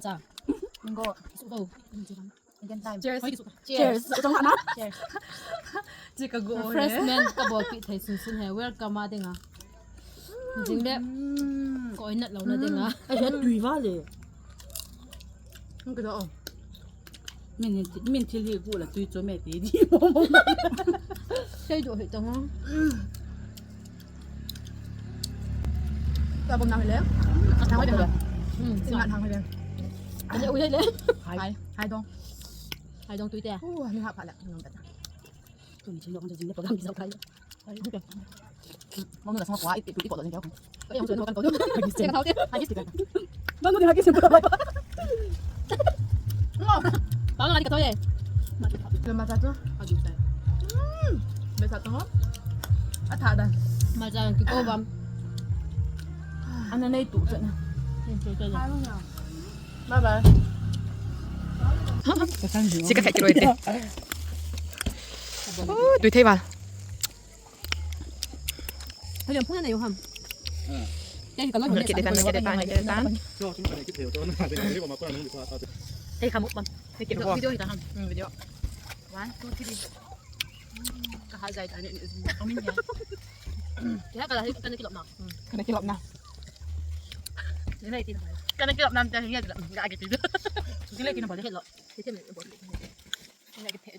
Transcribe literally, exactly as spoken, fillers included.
Cha. Mango. Suko. Again time. Cheers. Hoi, suko. Cheers. Cheers. Chong ana. Cheers. Chi ka go. Refreshment ka bol pi thei sun sun he. Welcome a dinga. Jing le. Ko inat lo na dinga. Ai, ya tui va le. Hung ka do. Min hin, min thil hi gu la tui cho me ti di mo mo. Sei do he tong. Ta bom na le. Thang le. Hmm, singa thang le. Ani u le. Hai, hai dong. Hai dong tui te. Uh, ni ha pha le. Ngam ta. Tui chin dong jing le program ki sa kai. Mong na sama kuah itu itu kok tak jengkel. Yang sudah makan kau tu. Saya kau tu. Lagi sedikit. Baru dia lagi sempat. Kau lagi kau ye. Lemak satu. Aduh saya. Hmm. Besar tu. Ada ada. Macam kita bam. Ana nai tu sana. Bye bye. Sika thak kilo ite. Ui, tui thei val. Haliom phun na yo ham. Kei ka lo. Kit tan, kit tan, kit tan. Kei ka mukbang. Kei ka video hi ta ham. Hmm, video. One, two, three. Ka ha jai ta ni. Amin ya. Kei ka la hi ka na kilop na. Kana kilop na. Ni na iti na. Ka na kilop na ta ni ya la. Ga agi ti. Sila iti na ba. Hello. Iti na ba. Ni agi te.